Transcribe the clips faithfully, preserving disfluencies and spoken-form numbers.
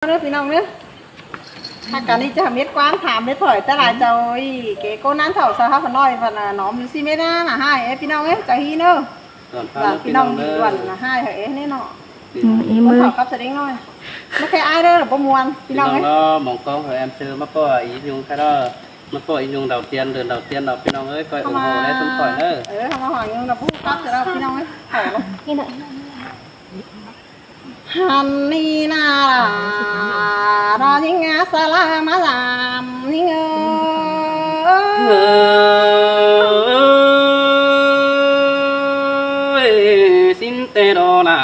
เด้อพี่น้องเด้อ หากกันนี่จะเม็ดความถามเม็ดถอยแต่หลายเจ้าอีก เก๋โก้นั้นเถ่าสาวเฮาขน้อยวันน่ะ หนอมอยู่สิเม็ดนะ มาให้เอ้ยพี่น้องเอ้ย เจ้าฮีเนอะ ส่วน หลานพี่น้อง พี่น้องเด้อ ด่วนนะ ให้เถอะเอ้ยนี่เนาะ อืม อี คน มือ เถ่าครับแสดงหน่อย ไม่เคยอายเด้อ บ่ม่วน พี่น้องเอ้ย พี่น้องเนาะ มองกล้องเถอะ แอมซื้อมาป้ออียุงค่ะเนาะ มาป้ออียุงดาวเตียน เดินดาวเตียนเนาะ พี่น้องเอ้ย ก้อย เข้ามา โอ้โห ได้สมปล่อยเด้อ เออ เข้ามาหอยยุงนะ ผู้ครับเสร็จแล้ว พี่น้องเอ้ย เถ่า นี่นะ หันนี่นาดอยิงอาสาลามาสามยิงเอ้ย เอ้ย สินแต่ดอล่ะ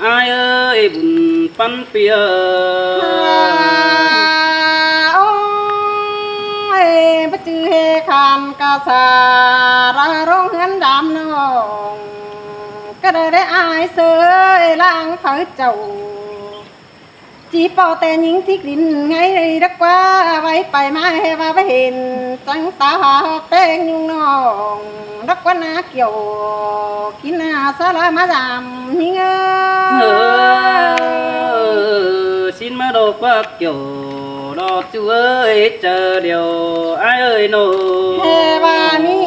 อ้ายเอ้ย บุญปันเปีย โอ้ย ปะจือเฮคานกะสาระโรงเฮือนดำน้อง ก็ได้ได้อายเสยล่างเผาเจ้า จีเป่าแต่ยิงที่กลิ่นไง ดักว่าไว้ไปมาให้ว่าไปเห็น จังตาหาแป้งยุงน้อง ดักว่านาเกี่ยว กินนาสาระมาดามยิงเอ้ย เออ สินมาดอกว่าเกี่ยว ดอกจุเอ้ย เจอเดียว อ้ายเอ้ยโน แค่ว่ามี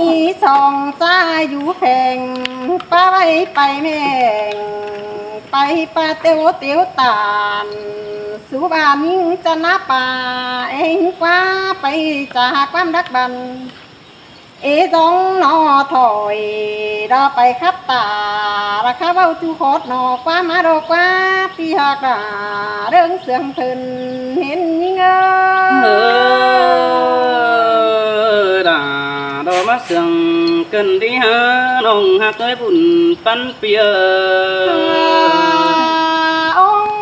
สองจ้าอยู่แฝง ป้าไว้ไปแม่ง ไปปาเตียวเตียวตาน สู่บ้านยิงจะนาป่า เองกว่าไปจากความรักบัน เอจองหนอถอย ดอไปครับตา ละข้าเว้าจูโคตรหนอกว่ามาดอกว่า ปีหักดาเรื่องเสื่องเถินเห็นยิงเอ้ย เออ ดาดอมาเสื่องเกินที่หาน้องหักเอ้ยบุญปันเปีย องค์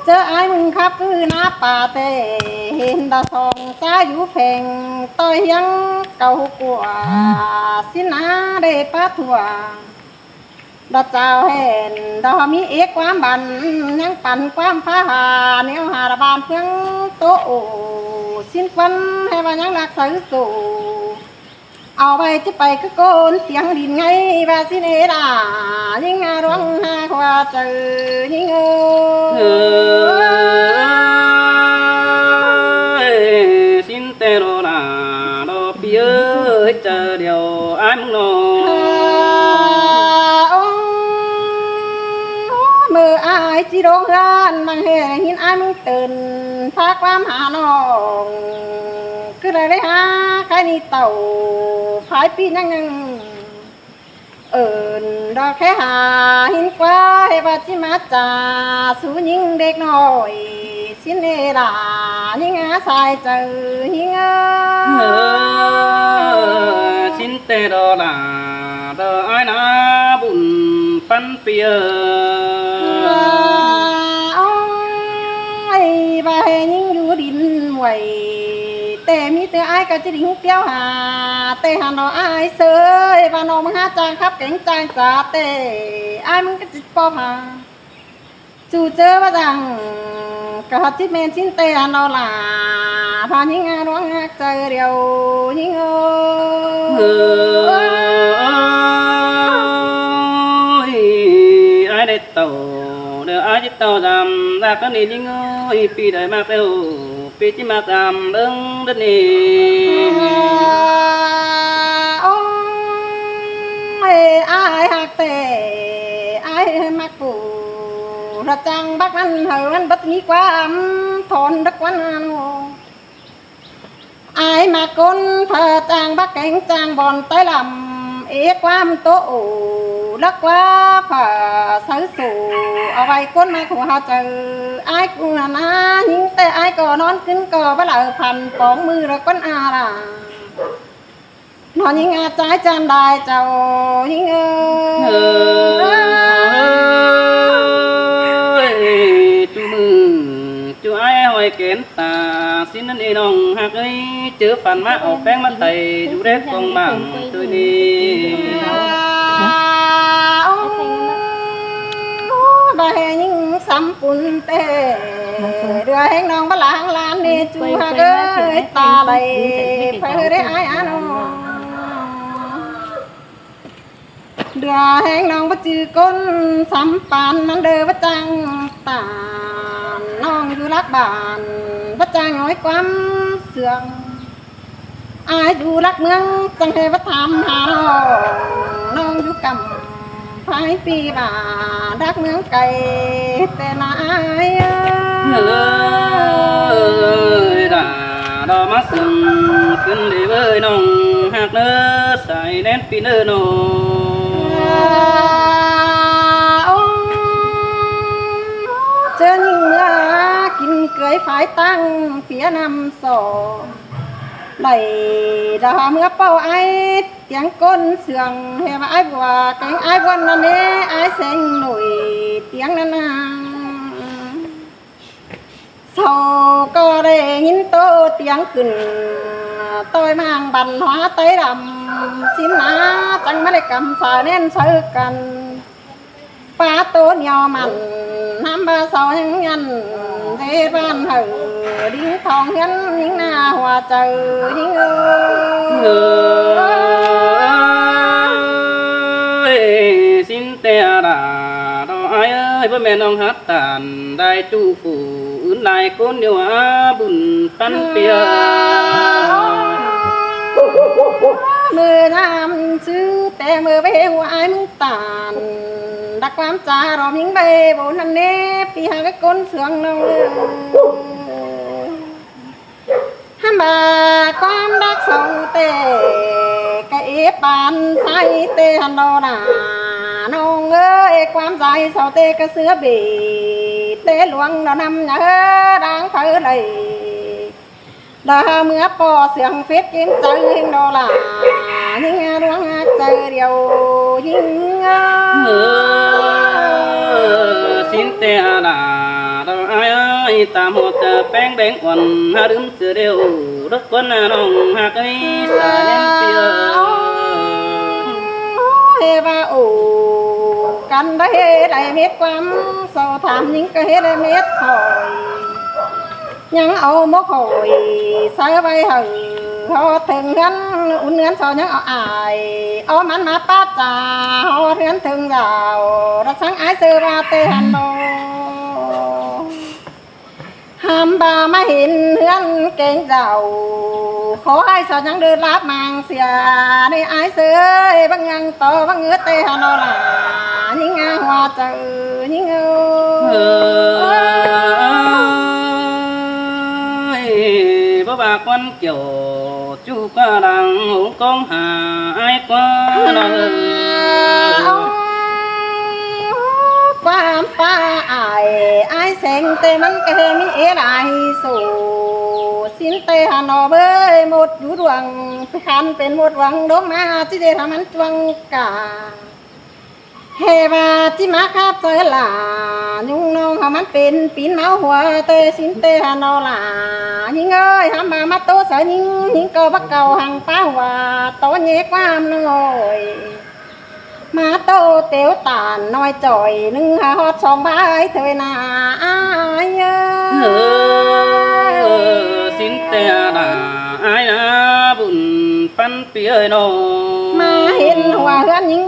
เจออ้ายมึงครับคือหน้าป่าแต่เห็นดาสองจ้าอยู่แฝงต่อยยังเก่ากว่าสินาได้ปะถั่ว ดาเจ้าเห็นดามีเอกความบันยังปันความฟ้าหาแนวหาระบานเฟืองโตโอ สิ้นควันให้ว่ายังรักใสสู่ เอาไว้จะไปก็โกนเตียงดินไงว่าสิเนดา ยิ่งหาดวงหาความเจอยิ่งเออ เอ้ย สินแต่รอดาดอปีเอ้ย เจอเดียวอ้ายมึงนอ เมื่ออ้ายจีดงเฮือนมังแห่หินอ้ายมึงตื่น ฝากความหาน้อง คือได้ได้หาใครนี่เต่า ขายปีนั่งนั่ง เอิญดอกแค่หาหินควายว่าจิมาจ่าสูยิงเด็กน้อย สินเอดายิงอาศัยเจอยิงเออ สินเตดอดาดออ้ายนาบุญปันเปีย อ้ายว่าให้ยิงอยู่ดินไหว แต่มีแต่อ้ายก็จะดิ่งเตียวหา แต่หันเอาอ้ายเสยว่าน้องมึงหาจางครับเก่งจางจ๋าแต่อ้ายมึงก็จิตปอบหา จูเจอว่าจัง ก็ฮอดจิตเมนสิ้นแต่หันเอาหลา พายิงอาน้องหักใจเดียวยิงเออ เออ อ้ายได้เต่า เดี๋ยวอ้ายจิตเต่าดำ รักกันนี่ยิงเอ้ย ปีได้มากแล้ว ปีจิมาตามเบิ่งเดินนี่ โอ้ย อ้ายฮักแต่ อ้ายมักผู้ ระจังบักนั้นเหินบัดมีความทนรักวันนั้น อ้ายมักคนเผอจางบักแกงจางบอนใต้ลำ เอความโตโอ รักว่าเผอใสสู่ เอาไว้คนมาหัวเจอ อ้ายกูนานา ยิงแต่อ้ายก็นอนขึ้นก็บ่เหลอพันปองมือละคนอาลา นอนยิงอาจายจานได้เจ้ายิงเอ้ย เอ้ย จูมือ จูอ้ายหอยเกณฑ์ตา สิ้นนั่นเองน้องหักเอ้ย เจอฝันมาเอาแป้งมาไต่ อยู่แรกกองบังตัวนี้ บ่าแห่ยิงสำปุนเต เดือแห่งน้องบะหลางลานเนจูหักเอ้ย ตาไหล ไปเด้ออ้ายอาน้อง Lưa ꞌhéng ꞌnọng báu ꞌchư ꞌcốn sắm pán ꞌmắn đaư báu chắng tản. ꞌNọng dú lắc bản báu chắng ói ꞌquám sương. Ải dú lắc ꞌmướng chắng ꞌhê báu tham hả ꞌnọng. ꞌNọng dú căm phái pi bả lắc ꞌmướng cay ꞌtẹ ꞌna ải ơi. Ơi, đa đo ꞌmá sương khửn đi ꞌvới ꞌnọng ꞌhặc ꞌnớ sai ꞌnén pi ꞌnớ ꞌnọng. Ơ, ơ, ꞌchớ ꞌnhính ꞌmứa kin cưới phái ꞌtáng ꞌphía ꞌnặm so. Đảy đa ꞌmứa ꞌpọ ải tiếng ꞌcốn sương ꞌhê ꞌva ải bua kéng ải ꞌbuôn ꞌnặn ꞌnế, ải seng nổi tiếng ꞌnặn ꞌna. Sau ꞌcọ đảy ꞌnghín ꞌtố tiếng khửn ꞌtoi ꞌmáng văn hóa Tây đăm sín ꞌna, chắng ꞌmá đảy căm sai ꞌnén sáư căn. Pá ꞌtố ꞌnéo mẳn ꞌnắm ꞌva sau ꞌhéng nhẳn dễ ꞌván hảư đính thong ꞌhướn ꞌnhính ꞌna hua chaư ꞌnhính ơi. Ơi, sín ꞌtẹ đa đo ải ơi, báu ꞌmen ꞌnọng hák tản đai ꞌchu phủ ứn lai ꞌcốn điêu a bun ꞌpắn ꞌpía. ꞌMự ꞌnặm ꞌchư ꞌtẹ ꞌmự báu ꞌhế ꞌhụ ải ꞌmướng tản. Đa ꞌquám cha đo ꞌnhính báu bôn ꞌnặn ꞌnế, pi hák ꞌcốn sương ꞌnọng ơi. Hăm ꞌva ꞌquám đắc sau ꞌtẹ, ꞌcọ ép ban sai ꞌtẹ hẳn đo đa. ꞌNọng ơi, ꞌquám sai sau ꞌtẹ ꞌcọ ꞌsứa bể ꞌtẹ luông đo ꞌnặm ꞌnhá ꞌhớ đang phaư đảy. Đa ꞌmứa ꞌpọ sương phết kin chaư ꞌhêng đo đa. ꞌNhính ꞌluống hák chaư điêu ꞌnhính ơ. Ơ, sín ꞌtẹ đa đo ải ơi, tam ꞌhọt chaư ꞌpéng béng uôn hák đưm ꞌsứa điêu. Đốc ꞌquán ꞌnọng hák ới sai ꞌnén pi ơi. ꞌHê ꞌva ổ căn đa ꞌhế đảy mết ꞌquám, sau tham ꞌnhính ꞌcọ ꞌhế đảy mết khỏi. ꞌNhắng au mốc khỏi sáư ꞌvạy hảư ꞌhọt ꞌtếng ꞌhướn, ún ꞌhướn sau ꞌnhắng au ải au mẳn ꞌmá pát cha ꞌhọt ꞌhướn ꞌtếng dảo, đa sắng ải ꞌsớ ꞌva ꞌtẹ hẳn đo. Hăm ꞌva ꞌmá hên ꞌhướn kéng dảo, khói sau ꞌnhắng đưm láp mang sia, ꞌnị ải ꞌsớ ꞌváng ꞌnhắng to ꞌváng ứt ꞌtẹ hẳn đo đa, ꞌnhính a hua chaư ꞌnhính ơ. Ơi, báu ꞌva ꞌquán kiẻo ꞌchu ꞌquá đang hống cóng hả ải ꞌquá đo. ꞌQuám ꞌpá ải, ải seng ꞌtẹ ꞌmắn ꞌcọ ꞌhê ꞌmí ế lai sổ. Sín ꞌtẹ hả ꞌnọ bới một dú đuang, khăn pên một đuang đốm ꞌmá ꞌchí ꞌdệt hả ꞌmắn chuang cả. ꞌHê ꞌva ꞌchí ꞌmá khắp chaư lả, ꞌnhung ꞌnọng hả ꞌmắn pên pín máư hua ꞌtẹ sín ꞌtẹ hả ꞌnọ lả. ꞌNhính ơi, hăm ꞌva ꞌmá ꞌtố sáư ꞌnhính, ꞌnhính ꞌcọ báu cau hăng ꞌpá hua, tó ꞌnhé ꞌquám ꞌnọi. ꞌMá ꞌtố tẻo tản ꞌnọi chỏi, ꞌnưng hả ꞌhọt song bái thôi nả ải ơi. Ơ, sín ꞌtẹ đa ải a bun ꞌpắn pi ơi ꞌnọ. ꞌMá hên hua ꞌhướn ꞌnhính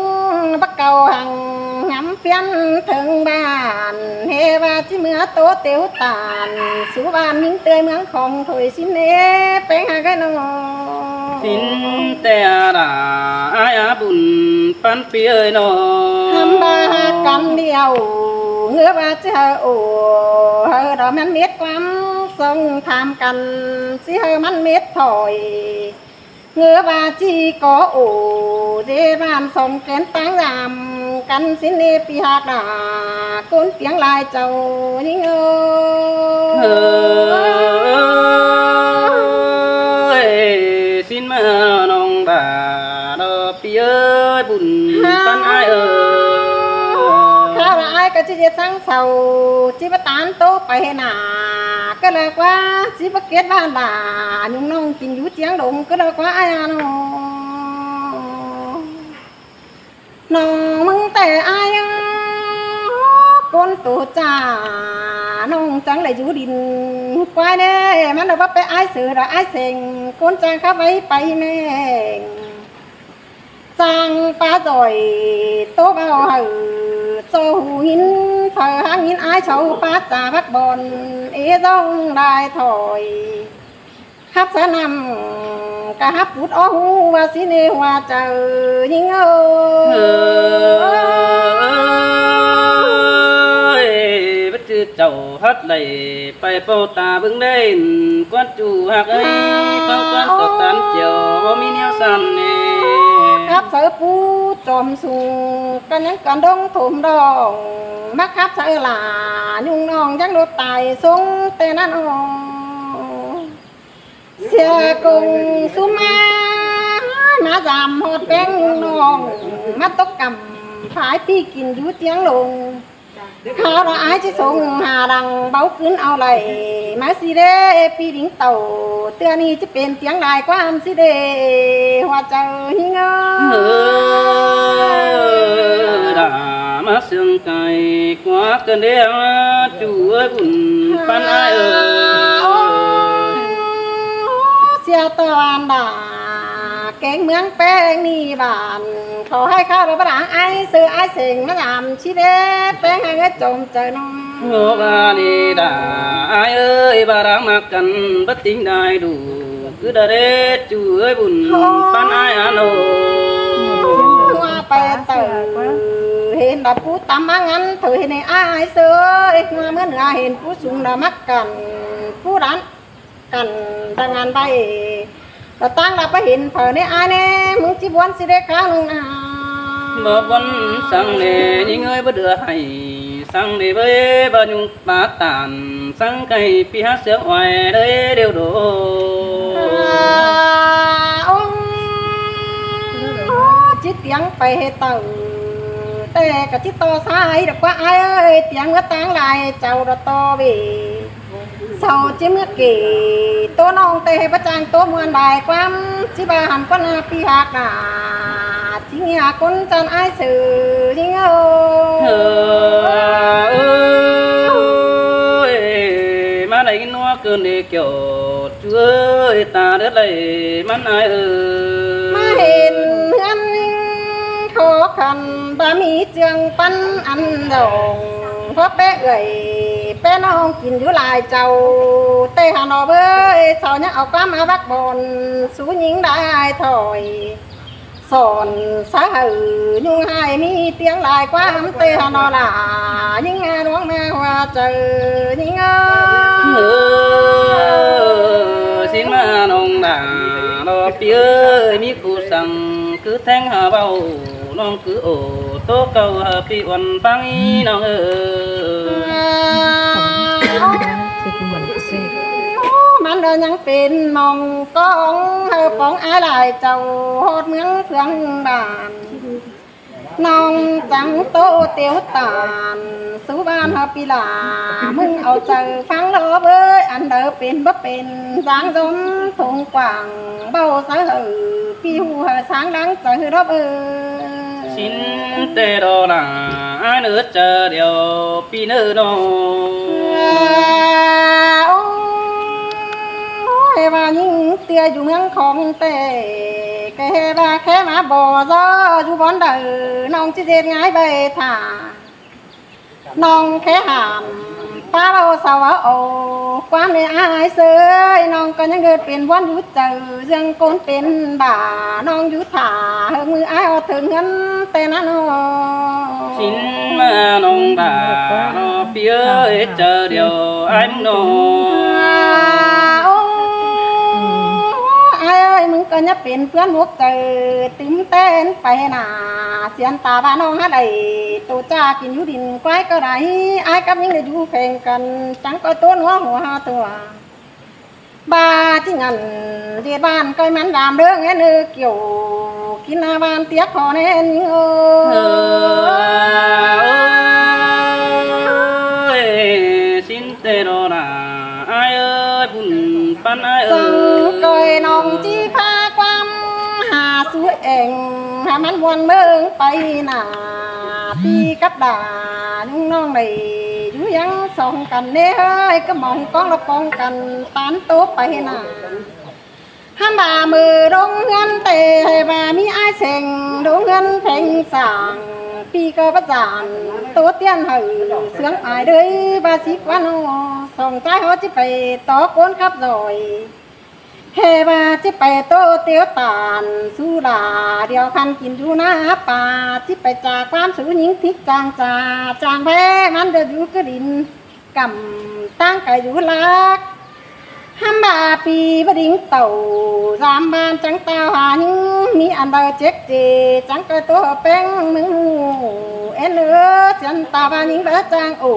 báu cau hăng ngắm phiến ꞌtếng bản, ꞌhê ꞌva ꞌchí ꞌmứa ꞌtố tẻo tản, sú bản ꞌnhính ꞌtưa ꞌmướng khong thôi sín ꞌnê ꞌpéng hả ꞌcọ ꞌnọ. Sín ꞌtẹ đa ải a bun ꞌpắn pi ơi ꞌnọ. Hăm ꞌva hák căn điêu, ꞌngứa ꞌva ꞌchí hảư ổ, hảư đa ꞌmắn mết ꞌquám song tham căn, ꞌchí hảư ꞌmắn mết thỏi. ꞌNgứa ꞌva ꞌchí có ổ, dễ bản song kén ꞌtáng dam căn sín ꞌnê pi hák đa, ꞌcốn piếng lai chảu ꞌnhính ơ. Ơi, sín ꞌmá ꞌnọng đa đo pi ơi bun ꞌpắn ải ơi. Khảu đa ải ꞌcọ ꞌchí ꞌdệt sắng sau, ꞌchí báu tản ꞌtố pay ꞌhê nả, ꞌcọ ꞌlạ ꞌquá ꞌchí báu kết bản đa, ꞌnhung ꞌnọng kin dú ꞌchiếng đông ꞌcọ ꞌlạ ꞌquá ải a ꞌnọ. ꞌNọng ꞌmướng ꞌtẹ ải a, ꞌcốn tô chả, ꞌnọng chắng đảy dú đin ꞌquái ꞌnê, ꞌmắn đa báu pay ải ꞌsớ đa ải seng, ꞌcốn chắng khắp ꞌvạy pay ꞌmen. ꞌTan ꞌpá ꞌdội ꞌtố báu hảư ꞌchọ ꞌhụ ꞌnghín, phaư ꞌháng ꞌnghín ải sau pá ꞌchạ bắc bón, ê ꞌdọng lai thỏi. Khắp ꞌsớ ꞌnặm cá hắp pút ók ꞌhụ ꞌva ꞌsịn ê ꞌhua chaư ꞌnhính ơ. Ơi, báu ꞌchư chảu hắt đảy pay ꞌpộ ta bớng đen, ꞌquán ꞌchu ꞌhặc ới, ꞌphắng ꞌquán sọt tán chiêu, báu ꞌmí ꞌnéo săn nê. Khắp ꞌsớ pút chom sung, căn ꞌnhắng căn ꞌdóng thôm đỏng, ꞌmặc khắp ꞌsớ lả, ꞌnhung ꞌnọng chắc đốt tai sống ꞌtẹ ꞌnặn ơ. ꞌSịa công sú ꞌmá, ꞌmá dăm ꞌhọt ꞌpéng ꞌnọng, ꞌmá tốc căm phái ꞌpi kin dú ꞌtiếng lông. Khảu ꞌnọ ải ꞌchí sống hả đăng báu cứn au đảy, ꞌmá ꞌsị đê ꞌpi đính tảu, ꞌtưa ꞌnị ꞌchí pên ꞌtiếng lai ꞌquám ꞌsị đê, ꞌhua chaư ꞌnhính ơ. Đa ꞌmá sương cai ꞌquá cơn đé ꞌchu ới bun ꞌpắn ải ơ. ꞌSịa ꞌtọ ꞌván đa kéng ꞌmướng ꞌpéng ꞌnị bản, khảu ꞌhạy khảu đa bá đáng ải sư ải sêng ꞌmá dăm ꞌchí đé ꞌpéng ꞌháng ới chom chaư ꞌnọng. Ngô ꞌva ꞌnị đa ải ơi, bá đáng ꞌmặc căn bá tính đai đủ, cứ đa đế ꞌchu ới bun ꞌpắn ải ăn ơ. ꞌHua pay tảu hên đa pú tắm ꞌmá ngắn thử hên ải ải sư ơi, ꞌhua ꞌmứa nưa hên pú sung đa ꞌmặc căn, pú đán căn đa ngăn bay. Đa ꞌtáng đa bá hên phaư ꞌnị ải ꞌnị, ꞌmứng ꞌchí ꞌvón ꞌsị đế kháo ꞌnưng a. Báu ꞌvón săng đê ꞌnhính ơi, báu đưa hảy săng đê bới, báu ꞌnhung pá tản săng cay ꞌpi hák sướng oai đê điêu đô. À, ôi, ꞌchí ꞌtiếng pay ꞌhế tảu, ꞌtẹ ꞌcọ ꞌchí ꞌto sai đa ꞌquá ải ơi, ꞌtiếng ꞌmứa ꞌtáng lai chảu đa ꞌto bể. Sau ꞌchí ꞌmứa kể ꞌtố ꞌnọng ꞌtẹ ꞌhế bá chang ꞌtố ꞌmuôn lai ꞌquám, ꞌchí bá hăn ꞌquán a ꞌpi ꞌhặc đa, ꞌchí ꞌnhá ꞌcốn chăn ải sư ꞌnhính ơ. Ơi, ꞌmá đảy ꞌnhính ꞌnua cơn đê kiẻo, ꞌchu ơi, ta đớt đảy ꞌmắn ải ơ. ꞌMá hên ꞌhướn ꞌnhính khó khăn, báu ꞌmí ꞌchương ꞌpắn ăn dỏng, ꞌpó ꞌpé ưởi ꞌpé ꞌnọng kin dú lai chảu, ꞌtẹ hả ꞌnọ bới, sau ꞌnhắng au ꞌquám a bắc bón, sú ꞌnhính đai thỏi. Sỏn sa hảư ꞌnhung ꞌhại ꞌmí ꞌtiếng lai ꞌquám ꞌtẹ hả ꞌnọ lả, ꞌnhính a ꞌluống ꞌmá ꞌhua chaư ꞌnhính ơ. Ơ, ꞌsịn ꞌmá ꞌnọng đa ꞌlo ꞌpi ơi, ꞌmí ꞌcú săng cứ théng hả báu, ꞌnọng cứ ổ ꞌtố cáu hả ꞌpi uôn ꞌpáng ꞌnọng ơ. À, ơ, ꞌmắn đa ꞌnhắng pên mong cong hả póng ải lai chảu ꞌhọt ꞌmướng ꞌphướng bản. ꞌNọng chắng ꞌtố tiếu tản, sú ꞌván hả ꞌpi lả, ꞌmứng au chaư ꞌphắng ꞌlọp ơi, ăn đaư pên báu pên, dáng dóm thông quảng, báu sa hảư, ꞌpi ꞌhụ hả sáng đáng chaư ꞌlọp ơi. ꞌSịn ꞌtẹ đó lả, ải ꞌnớ chaư điêu ꞌpi ꞌnớ ꞌnọ. À, ôi, ꞌva ꞌnhính ꞌtưa dú ꞌmướng khong ꞌtẹ, ké ꞌva khé ꞌmá bó ꞌdọ dú bón đaư, ꞌnọng ꞌchí ꞌdệt ꞌngai bay thả. ꞌNọng khé hảm, ꞌpá báu sau báu au, ꞌquám ꞌnị ải sư ơi, ꞌnọng ꞌcọ ꞌnhắng ꞌgợt pên ꞌvón dú chaư, ꞌdương ꞌcốn pên bả, ꞌnọng dú thả, hơng ꞌmự ải ók thớng ꞌhướn ꞌtẹ ꞌnặn ꞌnọ. ꞌSịn ꞌmá ꞌnọng đa ꞌlo ꞌpi ơi, chaư điêu ải ꞌmứng ꞌnọ. À, ơ, ải ơi, ꞌmứng ꞌcọ ꞌnhá pên ꞌphướn mốc chaư, tứm ꞌtến pay nả, ꞌsiên ta ꞌva ꞌnọng hả đảy, tô cha kin dú đin ꞌquái ꞌcọ đảy, ải cắp ꞌnhính đảy dú pheng căn, chắng ꞌcoi ꞌtố ꞌnúa hua hả tua. ꞌVa ꞌchí ngăn ꞌdệt ꞌván ꞌcoi ꞌmắn đam ꞌlướng ꞌnớ ꞌnư, kiẻo kin a ꞌván tiếc khó ꞌnén ꞌnhính ơ. Ơ, ơi, ꞌsịn ꞌtẹ đó lả, ải ơi, bun ꞌpắn ải ơi. Săng ꞌcoi ꞌnọng ꞌchí ꞌphá ꞌquám hả sú eng, hả ꞌmắn muôn ꞌmướng pay nả, ꞌpi cắp đa ꞌnhung ꞌnọng đảy dú ꞌhiếng song căn ꞌnê ơi, ꞌcọ mong cong ꞌlọp pong căn tán ꞌtố pay nả. ꞌHăm ꞌva ꞌmự đống ꞌhướn ꞌtẹ ꞌhê ꞌva ꞌmí ải seng đống ꞌhướn pheng sảng, ꞌpi ꞌcọ báu dản ꞌtố tiên hảư sướng ải đới ꞌva sí ꞌquá ꞌnọ, song ꞌchái ꞌhó ꞌchí pay tó ꞌcốn khắp doi. ꞌHê ꞌva ꞌchí pay ꞌtố tiếu tản su lả điêu khăn kin dú ꞌná pa, ꞌchí pay ꞌchạ ꞌquám sú ꞌnhính thík chang ꞌchạ, chang ꞌpé ꞌmắn ꞌdệt dú cứ đin cắm ꞌtáng cai dú lác. ꞌHăm ꞌva ꞌpi báu đin tảu dám ꞌván chắng tao ha ꞌnhính, ꞌmí ăn đaư chếp chê chắng ꞌcoi ꞌtố péng ꞌmứng ꞌhụ. Én ơ, siên ta ꞌva ꞌnhính báu chang ổ,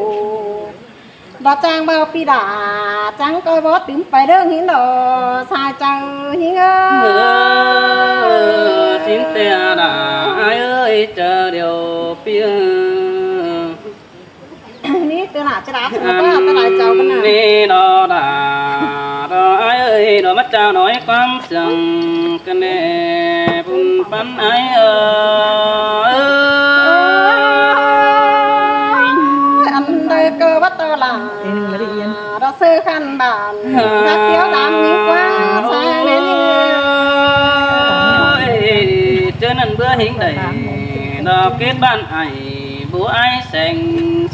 báu chang báu ꞌpi đả, chắng ꞌcoi báu tứm pay ꞌlớng ꞌhính lo sai chaư ꞌnhính ơ. Sính ꞌtẹ đả ải ơi, chaư điêu ꞌpi ơ. ꞌNị ꞌtứ nả ꞌchí đả ꞌchí ꞌmá ꞌtá lai chảu ꞌmắn nả. ꞌNị đo đả đo ải ơi, đo ꞌmá ꞌchạu nói ꞌquám sương ꞌcọ ꞌnị bun ꞌpắn ải ơi. Ăn đaư ꞌcọ báu tao lả đo sư khăn bản, ꞌhặc tiếu đám ꞌnhính ꞌquá sa ꞌnị ꞌnị. Ôi, ꞌchớ ꞌnặn báu ꞌhính đảy đo kết bạn ải, bố ải seng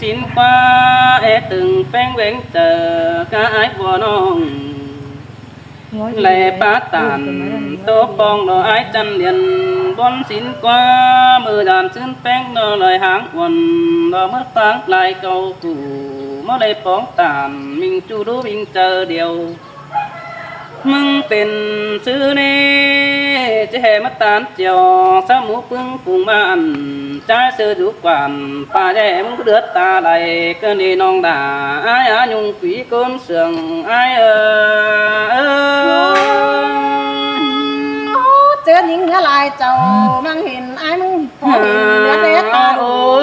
sính ꞌquá é tưng péng ꞌvén chaư cá ải bua ꞌnọng. Lay pá tản ꞌtố pong đo ải chăn điên bón sính ꞌquá, ꞌmự dản sứn péng đo lai háng uôn đo ꞌmớ ꞌtáng lai cau củ, ꞌmớ lai pong tản ꞌminh ꞌchu đú ꞌminh chaư điêu. ꞌMứng pên sư ꞌnị ꞌchí ꞌhê ꞌmá tản chiêu, sa mú ꞌpứng phung ꞌmắn ꞌchái sư dú quản, pa ꞌdẹ ꞌmứng báu đớt ta đảy ꞌcọ ꞌnị ꞌnọng đả ải á, nhung quí ꞌcốn sương ải ơ. ꞌChớ ꞌnhính ꞌnhá lai chảu ꞌmắn hên ải ꞌmứng ꞌcọ hên ꞌnhá đé ta ổ,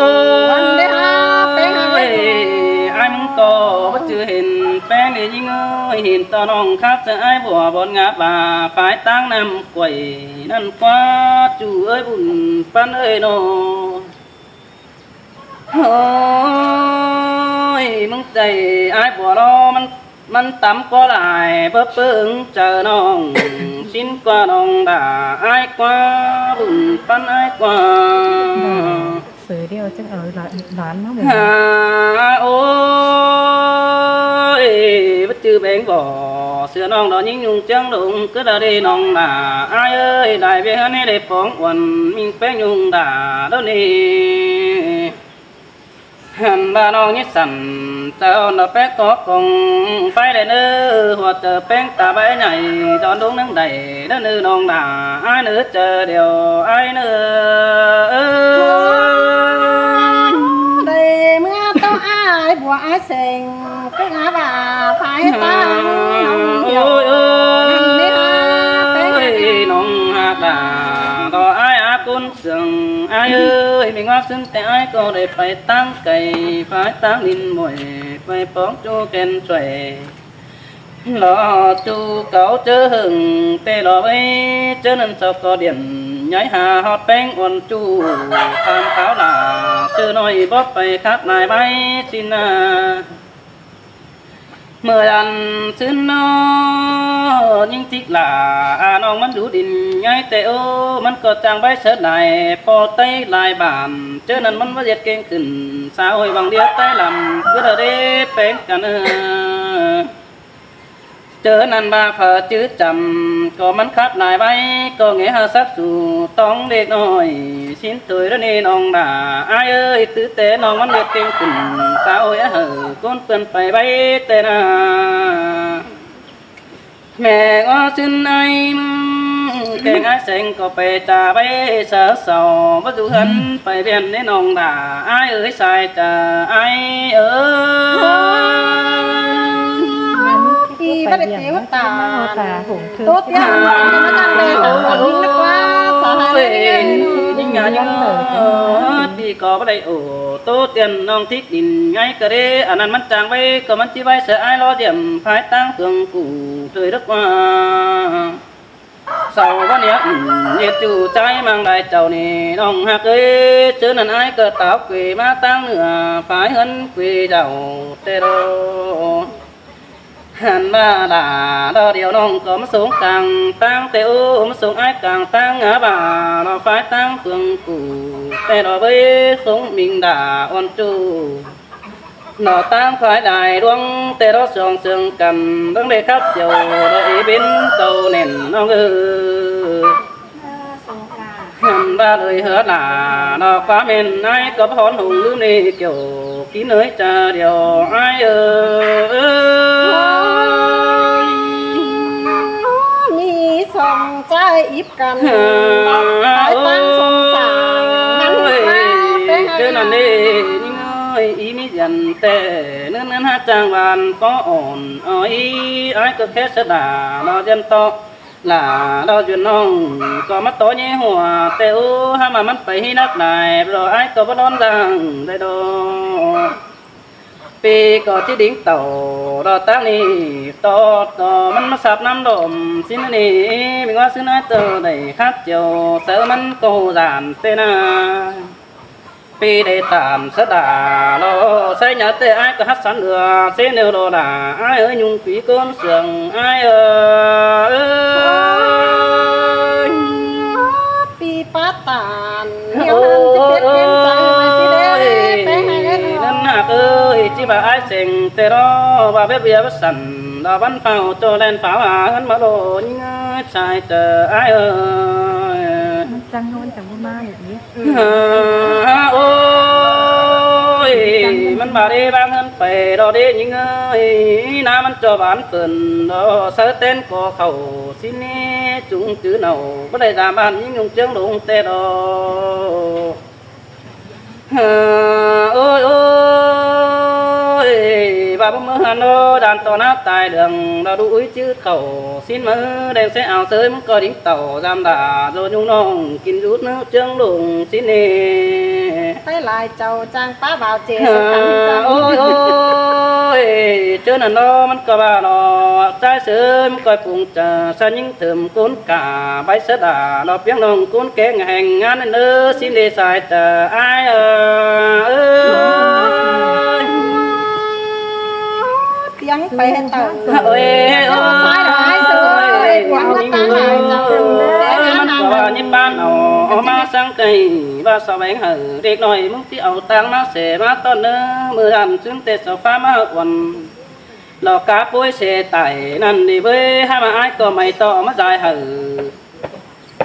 ăn đé ha péng ha ꞌvới. Ôi, ải ꞌmứng ꞌcọ báu chứ hên péng đi ꞌnhính ơi, hên ꞌto ꞌnọng khắp chaư ải bua bón ngáp ꞌva phái ꞌtáng ꞌnặm quảy ꞌnặn ꞌquá, ꞌchu ơi bun ꞌpắn ơi ꞌnọ. Ôi, ꞌmứng chaư ải bua lo ꞌmắn, ꞌmắn tắm ꞌquá lai báu ꞌpứng chaư ꞌnọng, sính ꞌquá ꞌnọng đả ải ꞌquá, bun ꞌpắn ải ꞌquá. Sư điêu chắng ải lả, lả ꞌmá ꞌmự. Ha, ôi, báu chứ béng bó, sư ꞌnọng đo ꞌnhính nhung chắng lông cứ đa đi ꞌnọng đả ải ơi, đảy ꞌviạk ꞌhướn ꞌnị đảy pong uôn ꞌminh péng nhung đả đo ꞌnị. Hẳn ꞌva ꞌnọng ꞌnhí sẳn, chaư ꞌnọ péng có công pay đảy ꞌnớ, hua chaư péng ta báu nhảy, dón đúng nắng đảy đo ꞌnớ ꞌnọng đả ải ꞌnớ, chaư điêu ải ꞌnớ. Đảy ꞌmứa ꞌtố ải bua ải seng, ꞌcứ ngá ꞌva phái ꞌtáng ꞌnọng điêu. Ôi, ôi, ꞌnặn ꞌnị ha péng ơi, ꞌnọng ꞌhặc đả đo ải á ꞌcốn sương ải ơi, ꞌmí ngó sứn ꞌtẹ ải ꞌcọ đảy pay ꞌtáng cai, pay ꞌtáng đin muối, pay pong ꞌchu kén suối. Lo ꞌchu cáu ꞌchớ hưng ꞌtẹ lo ꞌvới, ꞌchớ ꞌnặn sau ꞌcọ điện nháy ha ꞌhọt péng uôn ꞌchu, tham kháo lả sư ꞌnọi bók pay khắp lai bái sính ꞌna. ꞌMự ăn sứn ꞌnọ ꞌnhính thík lả, a ꞌnọng ꞌmắn dú đin nháy ꞌtẹ ơ, ꞌmắn ꞌcọ chang báu sớt lai, ꞌpo ꞌTáy lai bản, ꞌchớ ꞌnặn ꞌmắn báu ꞌdệt kéng khửn, xã hội văng điêu ꞌTáy lăm, cứ đa đế péng căn ơ. ꞌChớ ꞌnặn ꞌva phaư chứ chăm, ꞌcọ ꞌmắn khắp lai bái, ꞌcọ nghe ha sắc su tóng đếc ꞌnọi, sính thôi đa ꞌnị ꞌnọng đả ải ơi, tứ ꞌtẹ ꞌnọng ꞌmắn ꞌdệt kéng khửn, xã hội á hảư ꞌcốn ꞌpươn pay bái ꞌtẹ ꞌna. Mẹ ngó sứn ải, kéng ải seng ꞌcọ pay ta bái sa sau, báu dú ꞌhướn pay ꞌviạk ꞌnị ꞌnọng đả ải ơi, sai ta ải ơi. ꞌPi báu đảy tiếu tản. ꞌTố tiên ꞌnọng ꞌnhính ꞌnớ ꞌquá, sa ải ơi. ꞌNhính ngá ꞌnhính ꞌnớ, ꞌpi ꞌcọ báu đảy ổ, ꞌtố tiên ꞌnọng thík đin nháy ꞌcọ đế, ăn ꞌnặn ꞌmắn chang báu ꞌcọ ꞌmắn ꞌchí báu sa ải lo diêm, phái ꞌtáng phường củ trời đất ꞌquá. Sau báu ꞌnị, ứm, ꞌdệt ꞌchu ꞌchái ꞌmăng lai chảu ꞌnị, ꞌnọng ꞌhặc ơi, ꞌchớ ꞌnặn ải ꞌcọ táo quê ꞌmá ꞌtáng ꞌnưa, phái ꞌhướn quê dảo ꞌtẹ đô. ꞌHặn ꞌva đa ꞌlo điêu ꞌnọng ꞌcọ ꞌmá sống cang ꞌtáng ꞌtẹ ú, ꞌmá sống ải cang ꞌtáng ngả ꞌva ꞌlo phái ꞌtáng phượng cú ꞌtẹ ꞌlo bới sống ꞌminh đa ón ꞌchu ꞌlo ꞌtáng phái đai ꞌluống ꞌtẹ ꞌlo song sương căn ꞌlớng đảy khắp chiêu ꞌlo ꞌí bến tâu nẻn ꞌnọng ơi. ꞌHặn ꞌva đơi hứa đa ꞌlo ꞌquám ꞌmen ải ꞌcọ báu hón hông ꞌlứm ꞌnị kiêu kính ới ꞌchạ điêu ải ơi. ꞌMí song ꞌchạ íp căn ꞌlo phái ꞌtáng song sả ngắn ꞌva ꞌpéng ꞌchớ ꞌnặn ꞌnị ꞌnhính ơi, ꞌí ꞌmí dên ꞌtẹ ꞌnưn ꞌnưn hák chang van có ổn ơi, ải ꞌcọ khé sớ đa ꞌlo dên ꞌtọ. Lả ꞌlo duyên ꞌnọng ꞌcọ ꞌmá tó ꞌnhí hua ꞌtẹ ú, hák ꞌmá ꞌmắn pay ꞌhí nắc lai ꞌlo ải ꞌcọ báu đón dang đảy đo. ꞌPi ꞌcọ ꞌchí đính tảu ꞌlo ꞌtáng ꞌnị ꞌtọ, ꞌtọ ꞌmắn ꞌmá sáp ꞌnắm đom sín ꞌnị, ꞌmí ꞌva ꞌsứ ải ꞌtọ đảy khắp chiêu sáư ꞌmắn ꞌcọ dản ꞌtẹ ꞌna. ꞌPi đảy tản sớ đa ꞌlo sáư nhá ꞌtẹ ải ꞌcọ hák sắn ưa ꞌsớ ꞌnéo ꞌlo đa ải ơi, ꞌnhung pí ꞌcốn sương ải ơi. ꞌPi pá tản ꞌnéo ꞌnặn ꞌchí pét pên chaư ꞌmá ꞌsứ đé ꞌpéng ꞌnặn ꞌnớ ꞌnọng ơi. ꞌChí ꞌva ải seng ꞌtẹ ꞌlo ꞌva bếp bia bớt sắn ꞌlo bắn pháo ꞌchọ ꞌlen pháo ꞌhướn ꞌmá ꞌlo ꞌnhính ơi, sai ꞌchạ ải ơi. Chăng ꞌnhón chăng báu ꞌmá ꞌnị. Ôi, ꞌmắn ꞌva đé ꞌváng ꞌhướn pay ꞌlo đé ꞌnhính ơi, ꞌná ꞌmắn ꞌchọ bán phơn ꞌlo sáư tén ꞌcọ khảu sín ꞌnị, chúng chứ ꞌnọng báu đảy dám bán ꞌnhính ꞌnung ꞌchương ꞌlống ꞌtẹ ꞌlo. Ôi, ôi, ꞌva báu ꞌmứ ꞌhướn ꞌlo, dan ꞌto ꞌná tai đường ꞌlo đu ꞌúi chứ khảu sín ꞌmá đen ꞌsớ ao sới ꞌmắn ꞌcọ đính tảu dam đa ꞌlo ꞌnhung ꞌnọng kin dút ꞌnớ ꞌchương ꞌlống sín ꞌnị. Tay lai chảu chang pá bào chế sơ khẳng chang. Ôi, ôi, ꞌchớ ꞌnặn ꞌlo ꞌmắn ꞌcọ ꞌva ꞌlo, ꞌchái sới ꞌmắn ꞌcoi pung chaư sa ꞌnhính thơm ꞌcốn cả báy sớ đa ꞌlo piếng ꞌnọng ꞌcốn kéng heng ngán ꞌnớ sín đê sai ꞌchạ ải ơi. Piếng pay ꞌhế tảu. Ôi, ôi, sai ꞌlo ải sới ơi, piếng ꞌmắn ꞌtáng lai chảu. ꞌMắn ꞌcọ ꞌva nhíp ꞌpán au, au ꞌmá sáng cay ꞌva sa veng hảư đếc ꞌnọi ꞌmứng ꞌchí au ꞌtáng ꞌmá sẻ ꞌmá ꞌtọn ꞌnớ, ꞌmự đan ꞌsướng ꞌtẹ sau phá ꞌmá hảư uôn. ꞌLo cá pối sẻ tải ꞌnặn đi bới hák ꞌmá ải ꞌcọ may ꞌtọ ꞌmá dai hảư.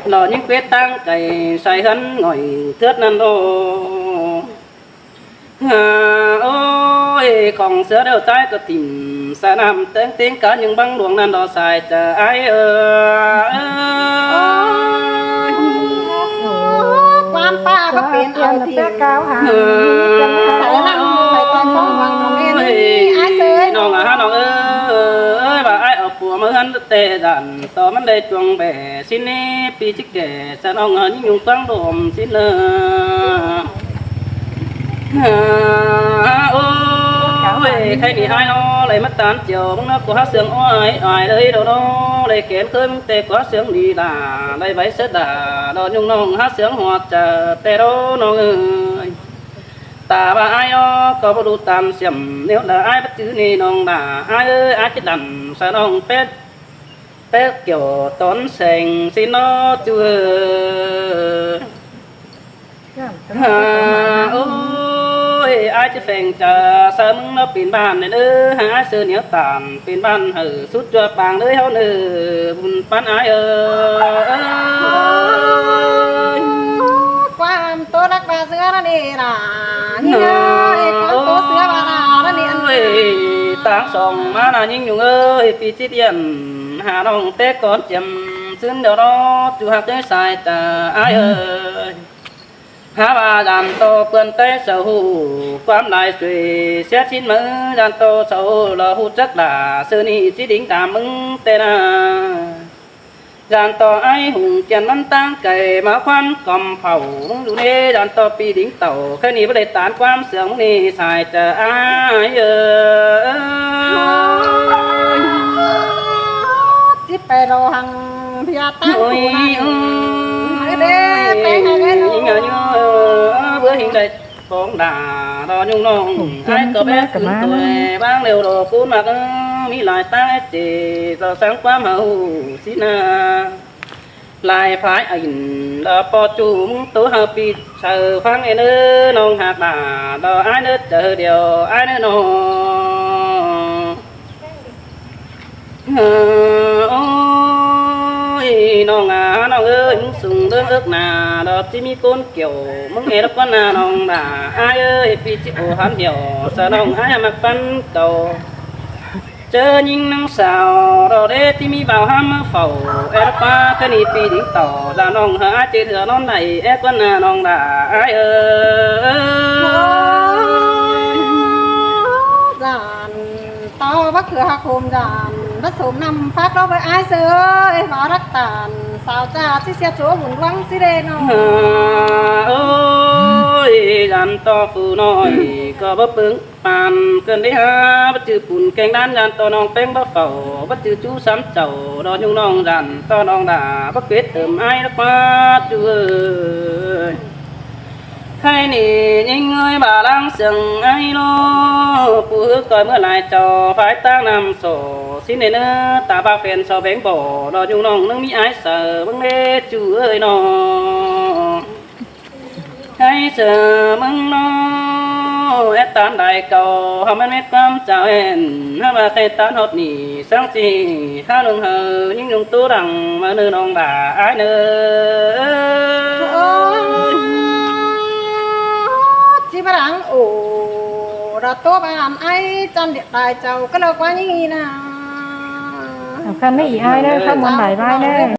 ꞌLo ꞌnhính pết ꞌtáng cay sai ꞌhướn ngỏi thướt ꞌnặn ꞌlo. Ôi, khong sứa đeo ꞌchái ꞌcọ thỉm sa ꞌnặm téng téng cá ꞌnhính băng luông ꞌnặn ꞌlo sai ꞌchạ ải ơi. ꞌQuám pá ꞌcọ pên au thỉm. Sai ꞌnặn pay ꞌcọ song văng nong ên ải sới. ꞌNọng ꞌa ꞌnọng ơi, ꞌva ải au pua ꞌmá ꞌhướn ꞌtẹ dan ꞌto ꞌmắn đảy chuông bẻ sín ꞌnị, ꞌpi ꞌchí kẻ sa ꞌnọng ꞌnhính ꞌnung ꞌquáng đôm sín ꞌnớ. Ôi, khay ꞌnị ải ꞌlo đảy ꞌmá tán chiêu ꞌmứng ꞌnớ ꞌcọ hák sương ói ói đơi ꞌlo ꞌlo, đảy kén khới ꞌmứng ꞌtẹ ꞌcọ hák sương đi đa đảy váy sớ đa ꞌlo ꞌnhung ꞌnọng hák sương ꞌhọt ꞌchạ ꞌtẹ ꞌlo ꞌnọng ơi. Ta ꞌva ải ꞌlo ꞌcọ báu đu tán siêm ꞌnéo đa ải báu chứ ꞌnị ꞌnọng đa ải ơi, ải ꞌchí đăn sa ꞌnọng pét pét kiẻo tón seng sín ꞌnớ ꞌchu ơi. Ôi, ải ꞌchí pheng ꞌchạ sa ꞌmứng ꞌnớ pên ꞌván ꞌnị ꞌnớ, ải sới ꞌnéo tản pên ꞌván hảư sút ꞌchua pang đới ꞌháu ꞌnớ, bun ꞌpắn ải ơi. ꞌQuám ꞌtố đắc ꞌva sứa ꞌnặn ꞌnị đa. ꞌQuám ꞌtố sứa ꞌva đa ꞌnặn ꞌnị. Ôi, táng song ꞌmá ꞌna ꞌnhính ꞌnung ơi, ꞌpi ꞌchí điên hả ꞌnọng té cón chiêm sứn đeo ꞌlo, ꞌchu hák ꞌchớ sai ꞌchạ ải ơi. Hák ꞌva dan ꞌto ꞌpươn té sau ꞌhụ ꞌquám lai sui sét sín ꞌmá, dan ꞌto sau ꞌhụ ꞌlo ꞌhụ chắc đa sứ ꞌnị ꞌchí đính tam ꞌmứng ꞌtẹ ꞌna. Dan ꞌto ải Hung Kiên ꞌmắn ꞌtáng cay ꞌmá ꞌquám cỏm phảu ꞌmứng đu ꞌnê, dan ꞌto ꞌpi đính tảu khay ꞌnị báu đảy tán ꞌquám sương ꞌmứng ꞌnị sai ꞌchạ ải ơi. ꞌChí pay ꞌlo hăng ꞌpia ꞌtáng ôi, ôi, báu hing đảy pong đa ꞌlo ꞌnhung ꞌnọng ải ꞌcọ bé cứng tuổi ꞌváng lêu ꞌlo ꞌcốn ꞌmặc ơi. ꞌmí lai ꞌtáng é ꞌchế, ꞌlẹo sáng ꞌquám hảư ꞌhụ ꞌsịn ꞌna. Lai phái ꞌa ꞌhịn, ꞌlẹo ꞌpo ꞌchu ꞌmứng ꞌtố hảư ꞌpi saư ꞌphắng ên ới, ꞌnọng ꞌhặc đả, ꞌlẹo ải ꞌnớ chaư điêu, ải ꞌnớ ꞌnọng. Ơ, ôi, ꞌnọng à, ꞌnọng ơi, ꞌmứng sung ꞌlớng ước nả, ꞌlẹo ꞌchí ꞌmí ꞌcốn kiẻo, ꞌmứng é lốc ꞌquán ꞌna ꞌnọng đả, ải ơi, ꞌpi ꞌchí ổ hán điêu, sa ꞌnọng ải ꞌmặc ꞌpắn cảu. ꞌChớ ꞌnhính ꞌnăng sao, ꞌlẹo đé ꞌchí ꞌmí bao ꞌhám ꞌmá phảu, é lốc ꞌpá ꞌcọ ꞌnị ꞌpi đính tỏ, dả ꞌnọng hảư ải ꞌchế thửa ꞌnón đảy, é ꞌquán ꞌna ꞌnọng đả, ải ơi. Dản to bác khứa hạc hôm dản, bác sốm năm phát ló với ải ꞌsớ ơi, ꞌva rắc tản, sao cha ꞌchí sia chúa bún quăng ꞌchí đê ꞌnọng. Ơ, ôi, dản to phủ ꞌnọi, ꞌcọ báu pưng păn ꞌcợn đế ha, báu ꞌchư pun keng đán dản to ꞌnọng ꞌpéng báu phảu, báu ꞌchư ꞌchú sắm chảu, ꞌlẹo ꞌnhung ꞌnọng dản to ꞌnọng đả, báu quết tơm ải lốc ꞌpá ꞌchu ơi. Khay ꞌnị ꞌnhính ơi, bả ꞌláng siêng ải ꞌló, ꞌpú ꞌhứ ꞌcoi ꞌmứa lai chảu, phái ꞌtáng năm sổ, ꞌsịn ên ới, ta ba phen sau béng bổ, ꞌlẹo ꞌnhung ꞌnọng ꞌnưng ꞌmí ải saư, bớng đế ꞌchu ơi ꞌnọng. Khay saư ꞌmứng ꞌnọ, é ꞌtán đảy cảu, hảư ꞌmắn mết ꞌquám chao ên, hảư ꞌva khay ꞌtán ꞌhọt ꞌnị, sáng ꞌchí, hák ꞌnưng hảư, ꞌnhính ꞌnung ꞌtố đẳng, ꞌmá ꞌnư ꞌnọng đả, ải ꞌnớ. Ơ, ꞌchí ꞌmá đẳng ổ, đả ꞌtố ban ải chăn điện đài chảu, ꞌcọ ꞌlẹo ꞌquá ꞌnị ꞌna. Au, khăn ꞌnị ải ꞌnớ, khăn ꞌmuôn đảy ꞌvái ꞌnớ.